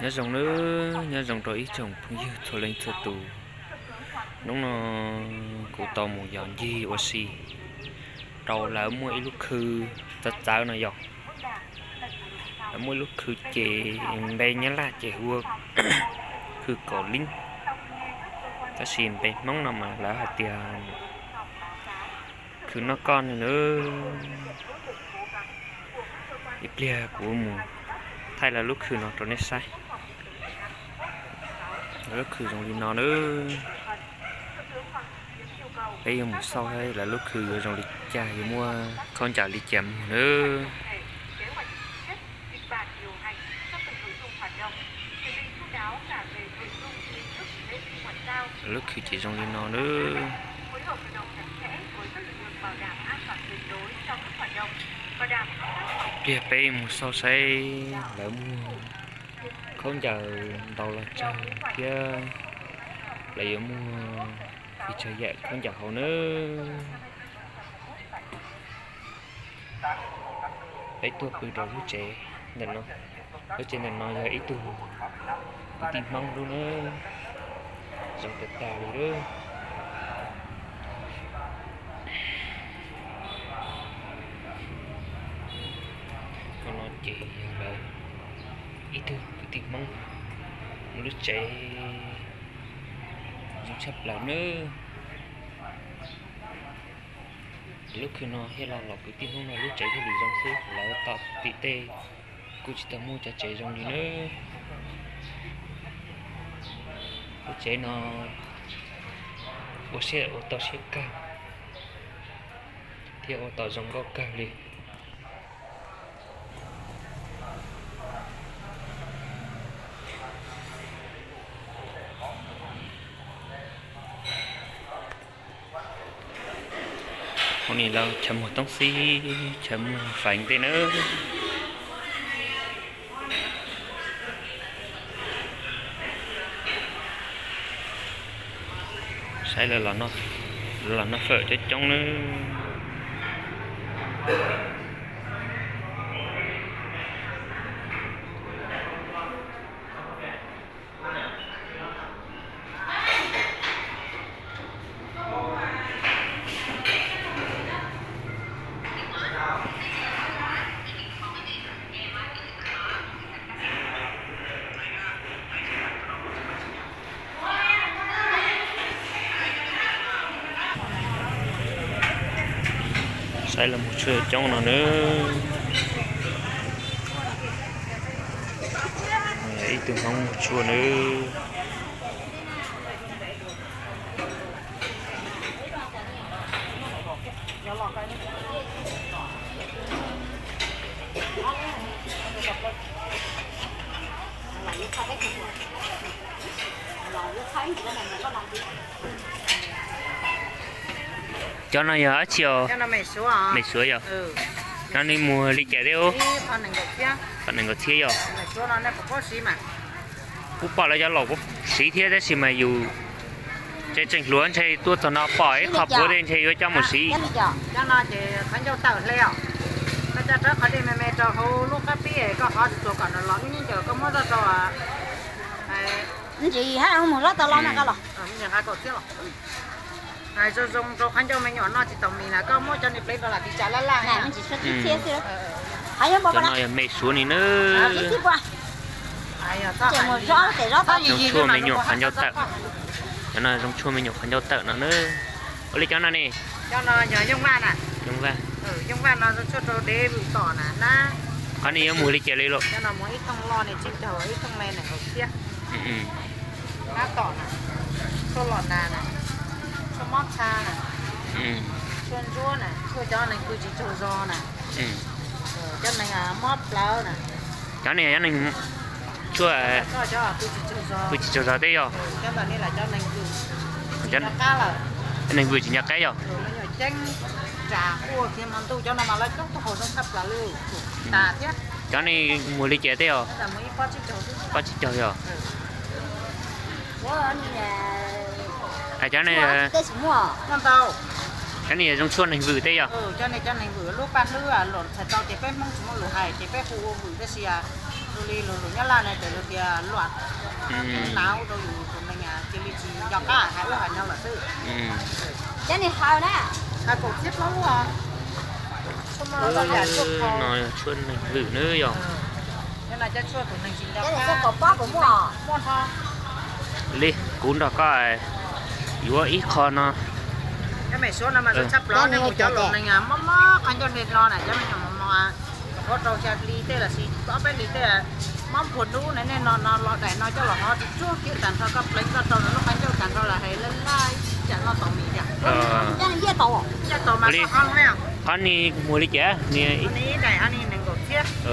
Nyob zoo nawb, nyob zoo rau ib tsoom phooj ywg txhua leej txhua tus. Hnub no kuv tau mus yos ncig ua si rau lawv muaj ib lub khw txawv txawv no yog, lawv muaj ib lub khw ces npe Nyab Laj ces hu ua khw Kaum Lib, tab sis npe Hmoob no mas lawv hais tias khw noj koj no nawb. Ib pliag kuv mus thaij lawv lub khw no rau nej saib. Lawv lub khw zoo li no nawb. Peb yuav mus xauj lawv lub khw yuav zoo li cas, yuav muaj khaub ncaws li cas mus nawb. Lub khw ces zoo li no nawb. Pliag peb mus xauj saib lawv muaj khaub ncaws ntau los tsawg thiab lawv yuav muaj ib tsag yam khaub ncaws hauv nawb. Peb tuaj pw rau lub tsev ntawm no. Lub tsev ntawm no yog ib tug kwv tij Hmoob lub nawb. Zoo tag tag li lawm. Qhov no ces yog lawv ib tug kwv tij Hmoob lub tsev zoo tshaj plaws nawb. Lub khw no thiaj los los kwv tij Hmoob no lub tsev thiaj li zoo xwb, lawv tom tim tej kuj tsis tau muaj cov tsev zoo li nawb. Lub tsev no ua siab ua tau siab kawg thiab ua tau zoo nkauj kawg li. Hauv ni lawv chaw muag toob xib, chaw muag fais tej nawb. Saib lawv los noj fawm coob coob nawb. Saib los mus tshuaj coob no nawb. Ib tug Hmoob mus tshuaj nawb. Cov no yog dab tsi os? Me suav yog. No nws muag li cas thiab? Pab nees nkaum txhiab yog. Kuv pom lawv cov laus siv thiab tab sis mas yus tseem hluas ntshe tuaj txog no pom ib qho puav tej ntshe yuav coj mus siv. Ntsis hab mus lab tau los na ka los. Zoo zoo rau qhov ncauj me nyuam noj tsis tau mis na, koj muab cov niag plev rau lam tiv tsam laj laj. Cov no yog me suav ni nawb. Zoo tshuaj me nyuam qhov ncauj tawm. Cov no zoo tshuaj me nyuam qhov ncauj tawm no nawb. Ua li cov no ne? Cov no yog yooj vaj na. Yooj vaj. Yooj vaj no zoo tshuaj rau dev vwm tom na na. Qhov no yuav muag li cas li los? Cov no muag ib thooj loj ne tsib caug, ib thooj me nees nkaum txhiab. Nab tom na, tshuaj los nas na, tshuaj mob txha na, tshuaj ntsuab na, tshuaj cov neeg pw tsis tsaug zog na, cov neeg mob plawv na. Cov no yog cov neeg tshuaj pw tsis tsaug zog tej yog. Cov neeg vwm tsis nco qab yog. Ceeb ras quaj kiag hmo ntuj, cov no mas lawv coob tus haus zoo tshaj plaws li, tas thiab. Cov no muag li cas tej yog? Pob tsib caug yog. Cov no, cov no yog zoo tshuaj neeg vwm tej yog. Cov neeg vwm lub paj hlwb luam txhais tau ces peb Hmoob tsis muaj lus hais ces peb hu ua vwm tab sis zoo li lus lus Nyab Laj na ces luag tias luaj, nav ua rau yus tus neeg cia li tsis nco qab hais ub hais no lawm xwb. Cov ni haus na, hais kaum txhiab plaub lub os. No tshuaj neeg hwm nawb yog. Muaj li kuv nrog koj yuav ib qho no. Cov me suav no mas tshaj plaws nej mus cov luag neeg mob mob qab ncauj hli no na, cov me nyuam mos mos, qhuav rau xya hli tej los sis ob peb hli tej, mob npuag dub na, nej no no los daim no coj los hov tsuag tsuag kiag tag nrho, koj pleev koj rau lub qab ncauj tag nrho los hais laj laj ib tsam noj tau mis yam. Qhov ni muag li cas?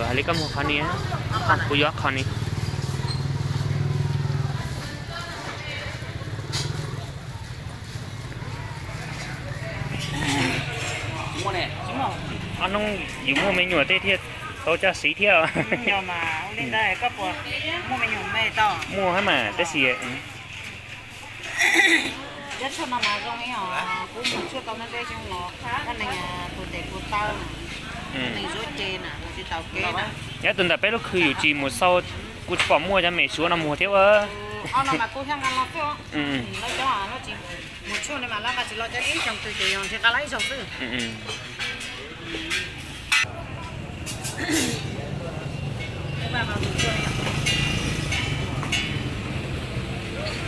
Hais li koj muag qhov ni, kuv yuav qhov ni. Ob hnub yus muaj me nyuam tej thiaj tau coj siv thiab. Muaj hab mas tab sis Cov tshuaj no mas zoo li os, kuv mus tshuaj tau ntev ntev xyoo los, koj neeg tus tes puas taw, koj neeg zuab ce na, tsis taus kev na. Nyob tus ntawm peb lub khw yus tsis mus xauj, kuv tsis pom muaj cov me suav no muag thiab ua. Ob no mas kuv thiaj nqa los xwb. Lawv cov lawv tsis mus tshuaj li mas lawv nqa tsis los cov ib xyoo twg ces yog nrhiav nqa los ib zaug xwb.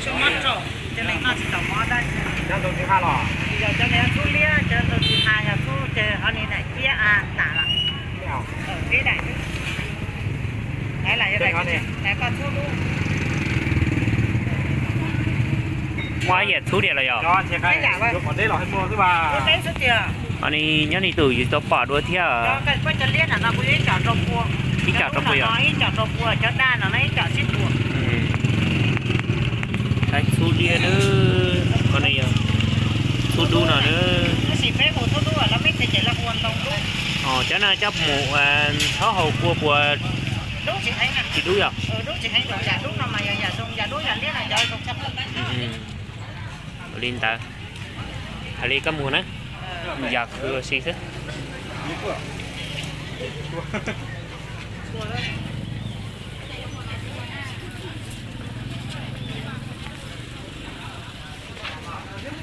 Tshuaj mob rau, cov neeg noj tsis tau mob dab tsi. Yog cov niag txhub liab, cov ntawd tsis hais, yog txhub ces ho ni daim ciab a tas lawm. Ib daim xwb. Daim koj txhub dub. Muaj ib yam txhub diam los yog? Ho ni nyob ni tus yus tau pom dua thiab. Ib co rau pua, ib co rau pua, cov daj no ib co sib pua. Txhub diab nawb, qhov no yog txhub dub no nawb. Cov no coj mus txhob haus kua puas tsis dub yog? Li ntawd, hais li koj muag na, yam khwv ua si xwb.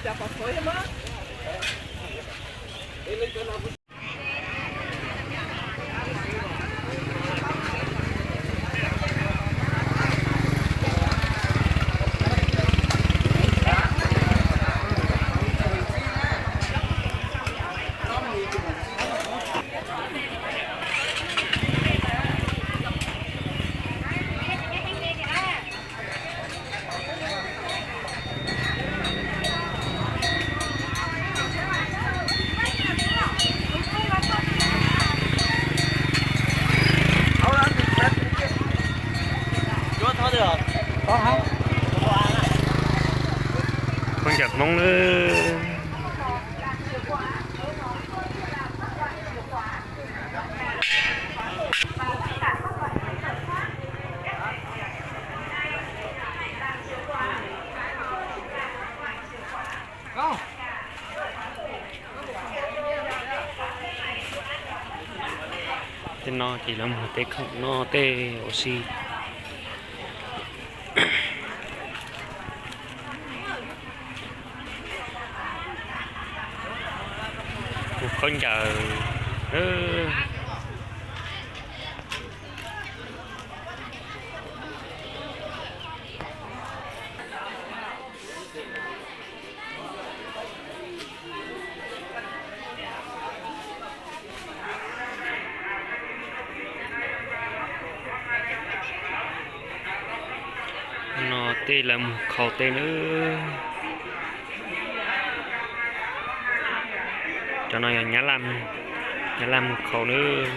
Khaub ncaws Hmoob nawb. Tej no ces lawv mus tej khoom noj tej ua si. Tus khaub ncaws. No tej lawv mus khaus tej nawb. Cov no yog nyab laj mus khaus nawb.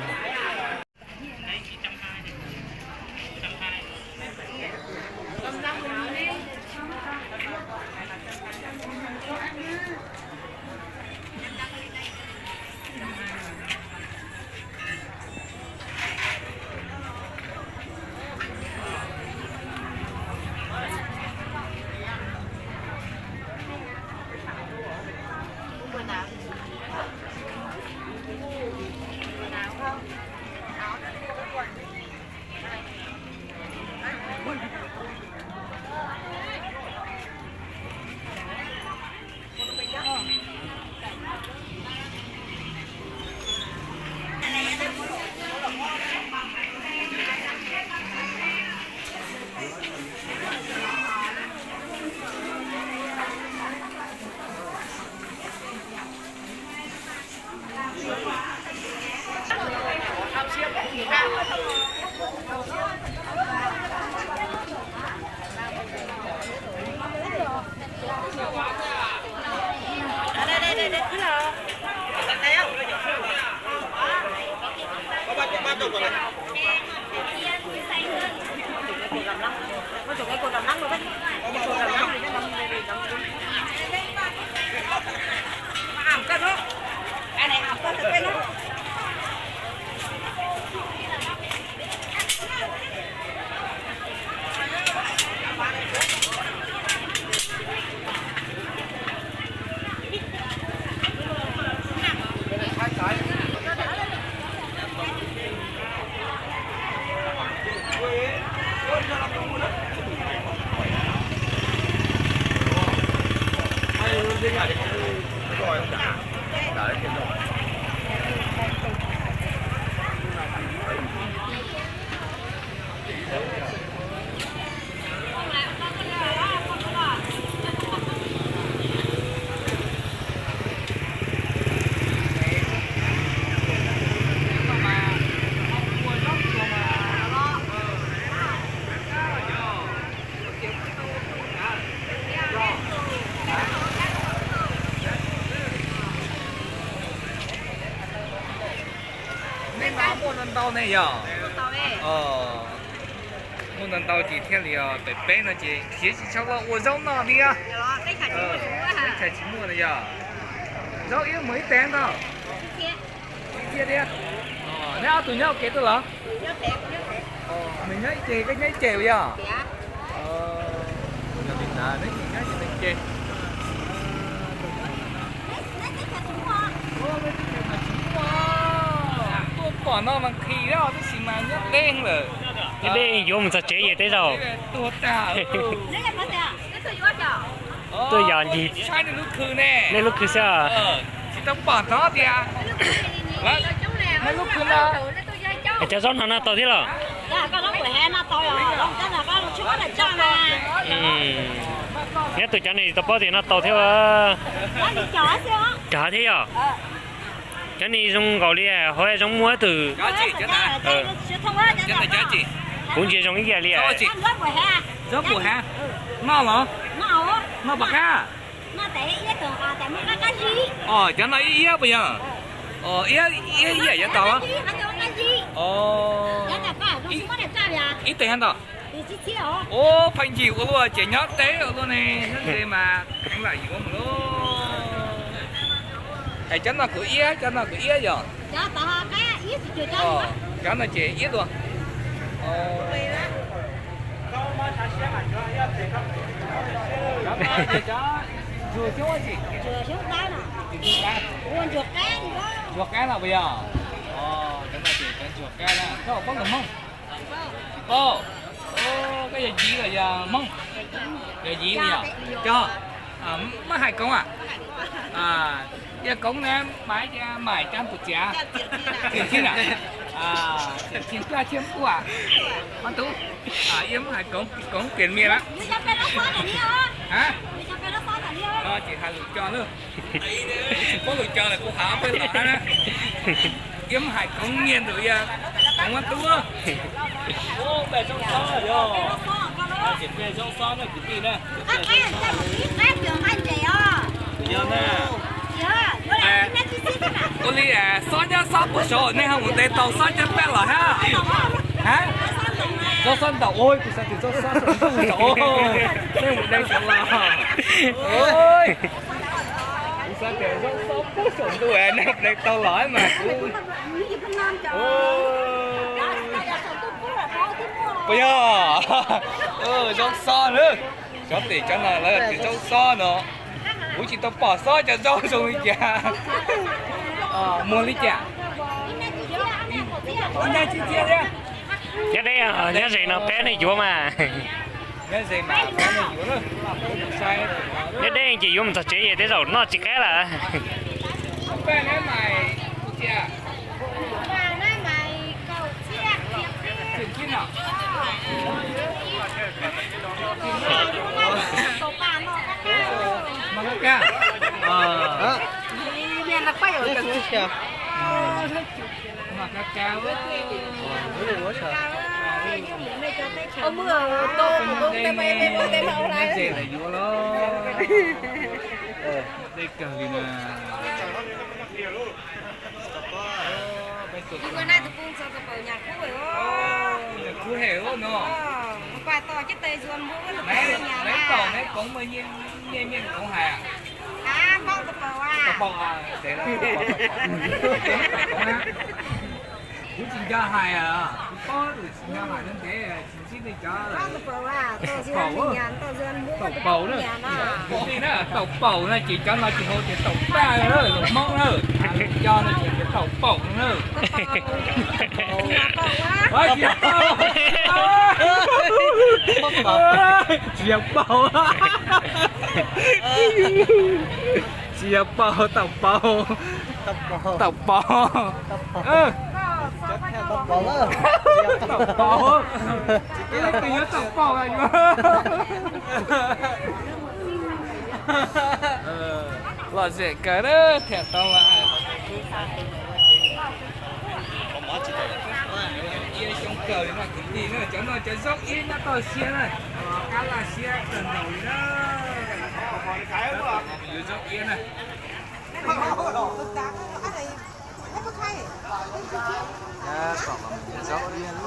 Nej no muaj ntau ntau ne yog? Muaj ntau ntau ces thiaj li os, pem peb no ces siav tsis tshua los ua zaub noj li os. Teb chaws tsis muaj no yog. Zaub ib muag ib teg ntau. Ib teg thiab. Neb ob tug nyob ua ke tuaj los? Nws nyob ib teg, koj nyob ib teg yog? Yog li ntawd neb tsis nyob ib teg. Tuaj pom no mas nqhis lawm tab sis mas nyob deb lawm. Nyob deb yuav mus txog tsev ces tej zaum tuag tag. Tuaj yos ncig. Saib nej lub khw ne. Nej lub khw xwb. Tsis tau pom hnov tias nej lub khw no. Cov zaub no noj tau thiab los? Nyob tus cov no tsis tau paub tias noj tau thiab. Cov thiab yog? Cov no zoo nkaus li hauv zoo muaj tus. Kuv ntsia zoo ib yam li. Noj los? Noj pom qab? Cov no ib iab puas yog? Iab ib yam yav tau. Ib teg ntau. Ub, pheej yig ua luaj ces nyob deb ua luaj ne, nyob ze mas lam yuav mus lauj. Es cov no kuv iab, cov no kuv iab yog? Cov no ces iab dua. Ntsuag qab no puas yog? Cov no ces cov ntsuag qab na, koj paub lus Hmoob? Tsis paub. Koj yog Yiv los yog Hmoob? Yog Yiv yog? Cog, maj hais koov a? Yog koov na, maj cab puas txiav? Txiav txhij na? Txiav txhij paj thiab npuaj. Ob tug, yog maj hais koov, koov kiag mias lawm. Ces hais lus cog lawm. Tsis paub lus cog lawm kuv hais ob peb los hab na. Yog maj hais koov nyiaj ntawm yog koov ob tug. Ua li xob nyob xob puag saud nej ho mus de tau xob cov paj los hab? Zaub xob ntaus, ua kuv xav tias zaub xob saum ntuj saud, nej mus de saud los. Kuv xav tias zaub xob puag saum ntuj nej de tau los mas kuv. Puas yog? Zaub xob na. Cov tim cov no lawv tias zaub xob no. Kuv tsis tau pom xob cov zaub zoo li cas. Muag li cas? Nyob deb, nyob ze no peb neeg yuav mas. Nyob deb ces yuav mus txog tsev ces tej zaum noj tsis qab lawm. Dej kawg li na. Nyuam qhuav hem no. Neb, neb cov Hmoob nyiaj meej cov hais, tau paus, tau paus, kuv tsis nco hais, kuv paub tus tsis nco hais ntev, tsis ntsib nej cov, tau paus, tau paus na, tau paus na ces cov no ces hu tias tau paj na, los Hmoob na, nco no ces tias tau paus na. Tsis yog paus, tsis yog paus, tau paus, tau paus, tau paus, leej twg yuav tau paus yuav. Lom zem kawg na, thiaj tau mas. Ia xyoo kawg li no kwv tij na, cov no cov zaub iab nyob toj siab na, qab laj siab kawg nkaus li na. Yuav zaub iab na. Zaub iab.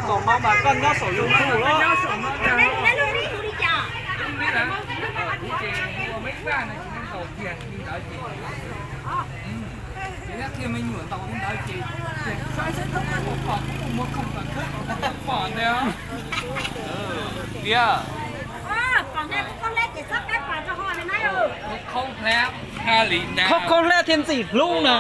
Tom no mas koj nyob saum YouTube los? Tiag. Khaub khaub hlab thiaj ntxim hlub na.